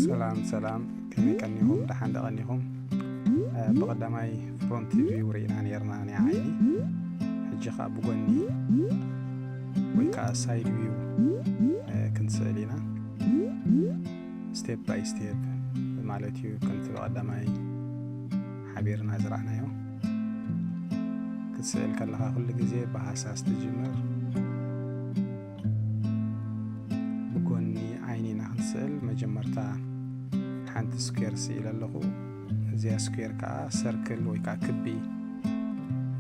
ሰላም ሰላም፣ ከመይ ቀኒኹም? ደሓን ዶ ቀኒኹም? እ፣ ብቐዳማይ ፍሮንት ቪው ርኢና ነይርና ናይ ዓይኒ። ሕጂ ኸኣ ብጎኒ ወይ ከዓ ሳይድ ቪው፣ እ፣ ክንስእል ኢና። ስቴፕ ባይ ስቴፕ ማለት እዩ። ከምቲ ብቐዳማይ ሓቢርና ዝረኣናዮ፣ ክትስእል ከለኻ ኩሉ ግዜ ብሃሳስ ትጅምር። ብጎኒ ዓይኒ ኢና ክንስእል። መጀመርታ ሓንቲ ስኩዌር ስኢለ ኣለኹ። እዚኣ ስኩዌር ከዓ ሰርክል ወይ ከዓ ክቢ፣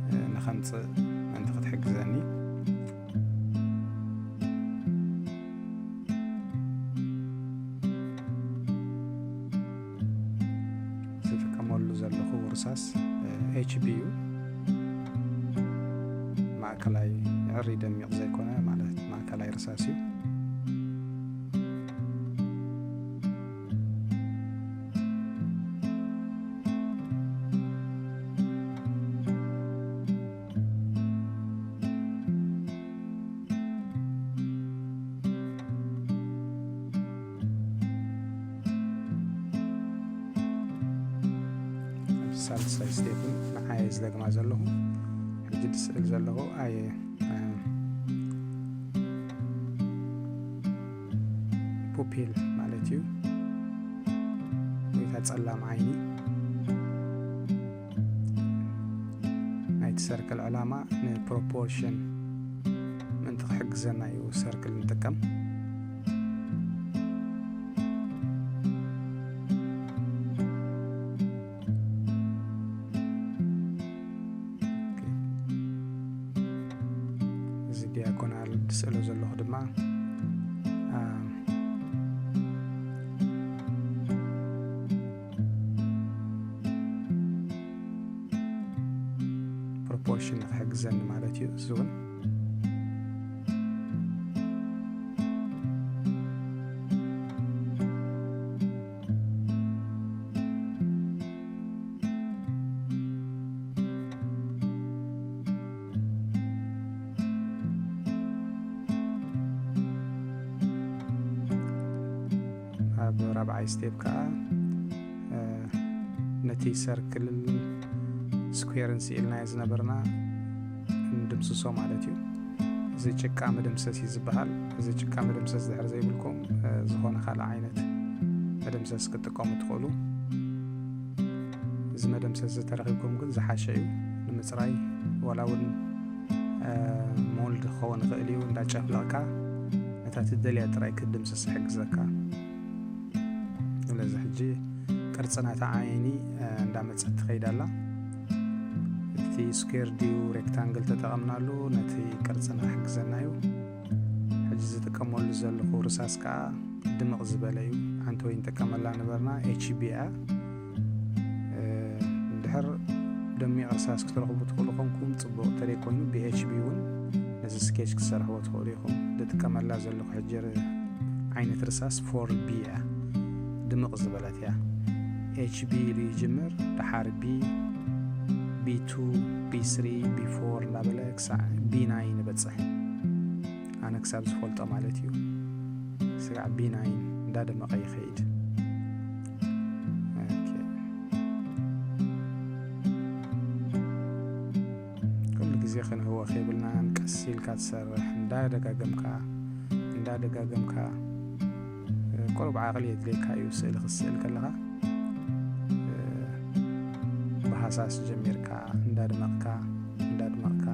እ፣ ንኸምፅእ ምእንቲ ክትሕግዘኒ። ዝጥቀመሉ ዘለኹ ርሳስ፣ እ፣ ኤች ቢ እዩ። ማእከላይ፣ ዕሪ ደሚቕ ዘይኮነ ማለት ማእከላይ ርሳስ እዩ። ኣብዚ ሳልሳይ ስቴፕ ንዓየ ዝደግማ ዘለኹ። ሕጂ ዝስእል ዘለኹ ኣየ፣ እ፣ ፑፒል ማለት እዩ፣ ወይ ከዓ ጸላም ዓይኒ። ናይቲ ሰርክል ዕላማ ንፕሮፖርሽን ምእንቲ ክሕግዘና እዩ ሰርክል ንጥቀም። ኦኬ። እዚ ዲያጎናል ዝስእሎ ዘለኹ ድማ፣ አ፣ ፕሮፖርሽን ንክሕግዘኒ ማለት እዩ። እዚ እውን ኣብ ራብዓይ ስቴፕ ከዓ፣ እ፣ ነቲ ሰርክልን ስኩዌርን ስኢልናዮ ዝነበርና ንድምስሶ ማለት እዩ። እዚ ጭቃ መደምሰስ እዩ ዝበሃል። እዚ ጭቃ መደምሰስ ድሕር ዘይብልኩም፣ እ፣ ዝኾነ ካልእ ዓይነት መደምሰስ ክትጥቀሙ ትኽእሉ። እዚ መደምሰስ ዝተረኺብኩም ግን ዝሓሸ እዩ ንምፅራይ። ዋላ እውን፣ እ፣ ሞልድ ክኸውን ይኽእል እዩ። እንዳጨፍለቕካ ነታ ትደልያ ጥራይ ክትድምስስ ይሕግዘካ። ስለዚ ሕጂ ቅርፂ ናታ ዓይኒ፣ እ፣ እንዳመፀት ትኸይድ ኣላ። እቲ ስኩዌር ድዩ ሬክታንግል ተጠቐምናሉ ነቲ ቅርፂ ንክሕግዘና እዩ። ሕጂ ዝጥቀመሉ ዘለኹ ርሳስ ከዓ ድምቕ ዝበለ እዩ። ሓንቲ ወይ ንጥቀመላ ነበርና ኤች ቢ እያ። እ፣ እንድሕር ደሚቕ ርሳስ ክትረኽቡ ትኽእሉ ኮንኩም ፅቡቕ፣ ተደይ ኮይኑ ብ ኤች ቢ እውን ነዚ ስኬች ክትሰርሕዎ ትኽእሉ ኢኹም። ዝጥቀመላ ዘለኹ ሕጂ ር-፣ ዓይነት ርሳስ ፎር ቢ እያ። ድምቕ ዝበለት እያ። ኤች ቢ ኢሉ ይጅምር፣ ደሓር ቢ፣ ቢ ቱ፣ ቢ ስሪ፣ ቢ ፎር እንዳበለ ክሳዕ ቢ ናይን ይበፅሕ። ኣነ ክሳብ ዝፈልጦ ማለት እዩ። ስጋዕ ቢ ናይን እንዳደመቐ ይኸይድ። ኦኬ። ኩሉ ግዜ ክንህወኽ የብልናን። ቀስ ኢልካ ትሰርሕ፣ እንዳደጋገምካ፣ እንዳደጋገምካ፣ ቁሩብ ዓቕሊ የድልየካ እዩ ስእሊ ክትስእል ከለኻ። ብሃሳስ ጀሚርካ፣ እንዳድመቕካ፣ እንዳድመቕካ፣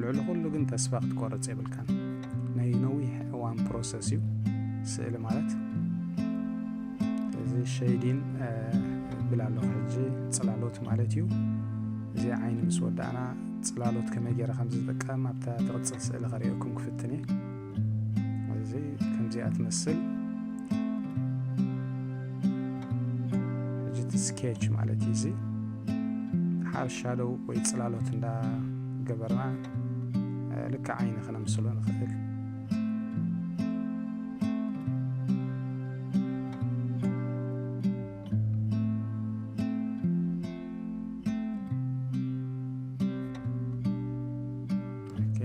ልዕሊ ኩሉ ግን ተስፋ ክትቆርጽ የብልካን። ናይ ነዊሕ እዋን ፕሮሰስ እዩ ስእሊ ማለት። እዚ ሸይዲን፣ እ፣ እብል ኣለኹ ሕጂ፣ ጽላሎት ማለት እዩ። እዚ ዓይኒ ምስ ወዳእና፣ ጽላሎት ከመይ ገይረ ከም ዝጥቀም ኣብታ ትቕጽል ስእሊ ከርእየኩም ክፍትን እየ። እዚ ከምዚኣ ትመስል። ሕጂ እቲ ስኬች ማለት እዩ። እዚ ሓር ሻዶው ወይ ጽላሎት እንዳገበርና፣ እ፣ ልክዕ ዓይኒ ከነምስሎ ንኽእል። ኦኬ፣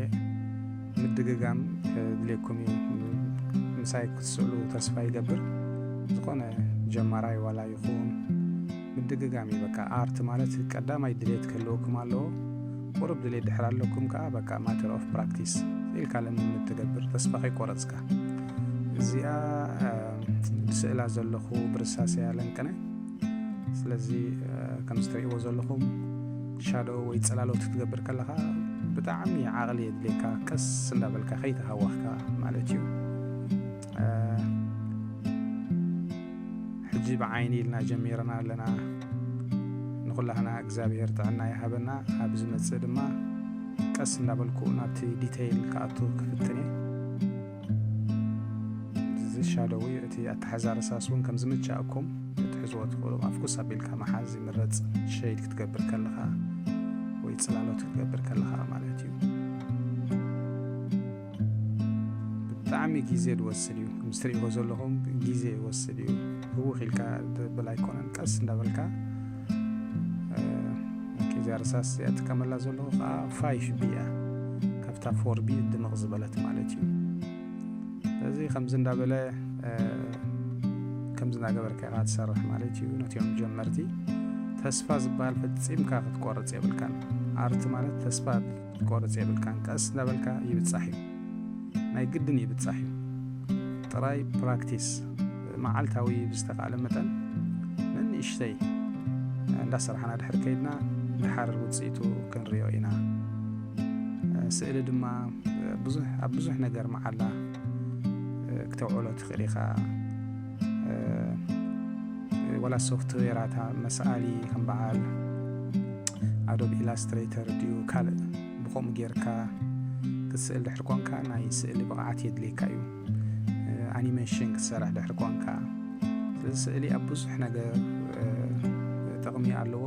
ምድግጋም ከድልየኩም እዩ። ሳይ ክትስእሉ ተስፋ ይገብር። ዝኾነ ጀማራይ ዋላ ይኹን ምድግጋም እዩ። በቃ ኣርት ማለት ቀዳማይ ድሌት ክህልወኩም ኣለዎ። ቁሩብ ድሌት ድሕር ኣለኩም ከዓ በቃ matter of practice ኢልካ ለምምድ ትገብር፣ ተስፋ ከይቆረፅካ። እዚኣ ስእላ ዘለኹ ብርሳሰያ ለንቅነ። ስለዚ ከምዚ ትርእይዎ ዘለኹም ሻዶ ወይ ፅላሎት ክትገብር ከለኻ ብጣዕሚ ዓቕሊ የድልየካ። ቀስ እንዳበልካ ከይተሃወኽካ ማለት እዩ። ሕጂ ብዓይኒ ኢልና ጀሚርና ኣለና። ንኹላህና እግዚኣብሔር ጥዕና ይሃበና። ኣብ ዝመጽእ ድማ ቀስ እንዳበልኩ ናብቲ ዲቴይል ክኣቱ ክፍትን እየ። እዚ ሻዶዊ እቲ ኣተሓዛ ርሳስ እውን ከም ዝምቻእኩም ክትሕዝዎ ትኽእሉ። ኣፍኩስ ኣቢልካ መሓዝ ይምረጽ፣ ሸይድ ክትገብር ከለኻ ወይ ጽላሎት ክትገብር ከለኻ ማለት እዩ። ብጣዕሚ ግዜ ዝወስድ እዩ። ምስ ትርእይዎ ዘለኹም ግዜ ይወስድ እዩ። ህውኽ ኢልካ ድብል ኣይኮነን። ቀስ እንዳበልካ እዛ ርሳስ እያ ትጥቀመላ ዘለኹ ከዓ ፋይፍ ቢ እያ። ካብታ ፎር ቢ ድምቕ ዝበለት ማለት እዩ። ስለዚ ከምዚ እንዳበለ ከምዚ እንዳገበርካ ኢኻ ትሰርሕ ማለት እዩ። ነቲኦም ጀመርቲ ተስፋ ዝበሃል ፈጺምካ ክትቆርጽ የብልካን። ኣርት ማለት ተስፋ ክትቆርጽ የብልካን። ቀስ እንዳበልካ ይብጻሕ እዩ። ናይ ግድን ይብጻሕ እዩ። ጥራይ ፕራክቲስ መዓልታዊ ብዝተኻእለ መጠን ንንእሽተይ እንዳሰራሕና ድሕር ከይድና ድሓር ውፅኢቱ ክንሪኦ ኢና። ስእሊ ድማ ብዙሕ ኣብ ብዙሕ ነገር መዓላ ክተውዕሎ ትኽእል ኢኻ። ወላ ሶፍትዌራታ መስኣሊ ከም በዓል ኣዶብ ኢላስትሬተር ድዩ ካልእ ብኸምኡ ጌርካ ክትስእል ድሕር ኮንካ ናይ ስእሊ ብቕዓት የድልየካ እዩ። ኣኒሜሽን ክትሰርሕ ድሕር ኮንካ። ስለዚ ስእሊ ኣብ ብዙሕ ነገር ጥቕሚ ኣለዎ።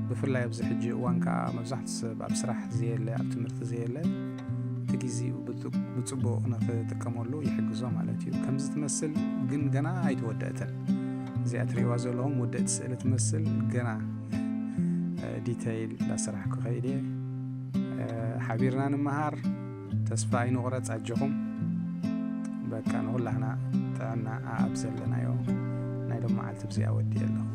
ብፍላይ ኣብዚ ሕጂ እዋን ከዓ መብዛሕትኡ ሰብ ኣብ ስራሕ ዘየለ፣ ኣብ ትምህርቲ ዘየለ እቲ ግዜኡ ብፅቡቕ ንክጥቀመሉ ይሕግዞ ማለት እዩ። ከምዚ ትመስል ግን ገና ኣይተወደእትን። እዚኣ ትርእይዋ ዘለኹም ውድእቲ ስእሊ ትመስል፣ ገና ዲተይል እንዳሰራሕኩ ከይድ እየ። ሓቢርና ንምሃር፣ ተስፋ ኣይንቑረፅ፣ ኣጆኹም። በቃ ንኹላህና ጥዕና ኣብ ዘለናዮ ናይ ሎም መዓልቲ ብዚኣ ወዲእ ኣለኹ።